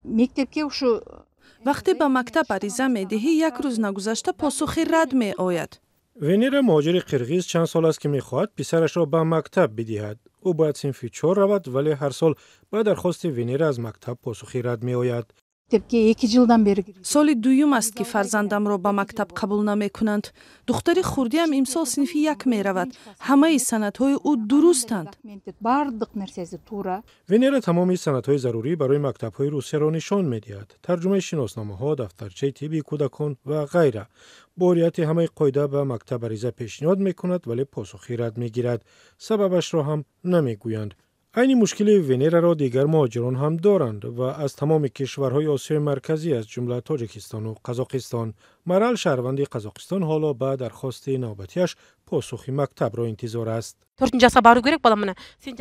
Мектепке ушу Вақте ба мактаб ариза медиҳӣ, як рӯз нагузашта посухи рад меояд. Венера, муҳоҷири қирғиз, чанд сол аст, ки мехоҳад писарашро ба мактаб бидиҳад. Ӯ бояд синфи чор равад, вале ҳар сол ба дархости Венера аз мактаб посухи рад меояд. Мектепке 2 жылдан бери. Соли дуюм аст, ки фарзандамро ба мактаб қабул намекунанд. Духтари хурдиам имсол синфи як меравад. Ҳамаи санадҳои ӯ дурустанд. Баардык нерсеси туура. Венера тамоми санадҳои зарурӣ барои мактабҳои Русияро нишон медиҳад: тарҷумаи шиносномаҳо, дафтарчаи тибби кӯдакон ва ғайра. Бо риояти ҳамаи қоида ба мактаб ариза пешниҳод мекунад, вале посухи рад мегирад. Сабабашро ҳам намегӯянд. Айни мушкили Венераро дигар муҳоҷирон ҳам доранд ва аз тамоми кишварҳои Осиёи Марказӣ, аз ҷумла Тоҷикистону Қазоқистон. Марал, шаҳрванди Қазоқистон, ҳоло ба дархости навбатиаш посухи мактабро интизор аст.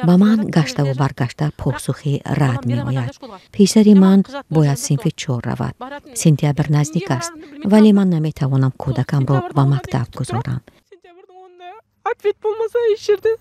Ба ман гаштаву баргашта посухи рад меояд. Писари ман бояд синфи чор равад. Сентябр наздик аст, вале ман наметавонам кӯдакамро ба мактаб гузорам. Ответ болмаса еш жерде.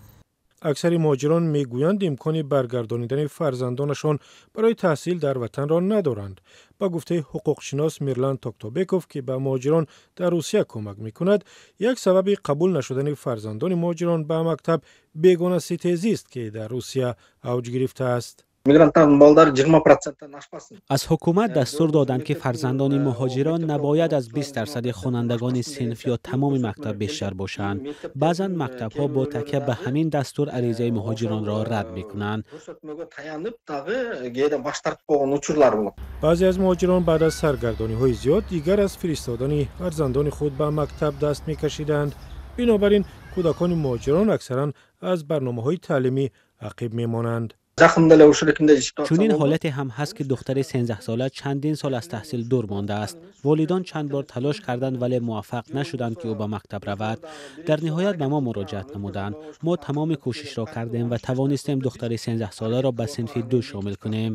Аксари муҳоҷирон мегӯянд, имкони баргардонидани фарзандонашон барои таҳсил дар ватанро надоранд. Ба гуфтаи ҳуқуқшинос Мирлан Токтобеков, ки ба муҳоҷирон дар Русия кӯмак мекунад, як сабаби қабул нашудани фарзандони муҳоҷирон ба мактаб бегонаситезист, ки дар Русия авҷ гирифтааст. Мигранттардын балдары 20 проценттен ашпасын. Аз ҳукумат дастур доданд, ки фарзандони муҳоҷирон набояд аз 20 дарсади хонандагони синф ё тамоми мактаб бештар бошанд. Баъзан мактабҳо бо такя ба ҳамин дастур аризаи муҳоҷиронро рад мекунанд. Көрсөтмөгө таянып дагы кээде баш тартып койгон учурлар болот. Баъзе аз муҳоҷирон баъд аз саргардониҳои зиёд дигар аз фиристодани фарзандони худ ба мактаб даст мекашиданд. Бинобар ин кӯдакони муҳоҷирон аксаран аз барномаҳои таълимӣ ақиб мемонанд. Жакында эле ушул экинде. Чунин ҳолате ҳам ҳаст, ки духтари 13сола чандин сол аз таҳсил дур мондааст. Волидон чанд бор талош карданд, вале муваффақ нашуданд, ки ӯ ба мактаб равад. Дар ниҳоят ба мо муроҷиат намуданд. Мо тамоми кӯшишро кардем ва тавонистем духтари 13соларо ба синфи ду шомил кунем.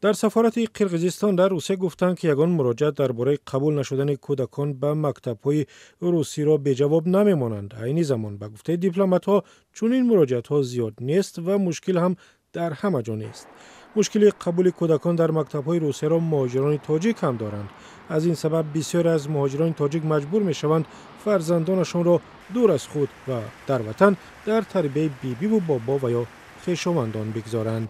Дар сафорати Қирғизистон дар Русия гуфтанд, ки ягон муроҷиат дар бораи қабул нашудани кӯдакон ба мактабҳои русиро беҷавоб намемонанд. Айни замон, ба гуфтаи дипломатҳо, чунин муроҷиатҳо зиёд нест ва мушкил ҳам дар ҳама ҷо нест. Мушкили қабули кӯдакон дар мактабҳои Русияро муҳоҷирони тоҷик ҳам доранд. Аз ин сабаб бисёре аз муҳоҷирони тоҷик маҷбур мешаванд фарзандонашонро дур аз худ ва дар ватан дар тарбияи бибиву бобо ва ё хешовандон бигзоранд.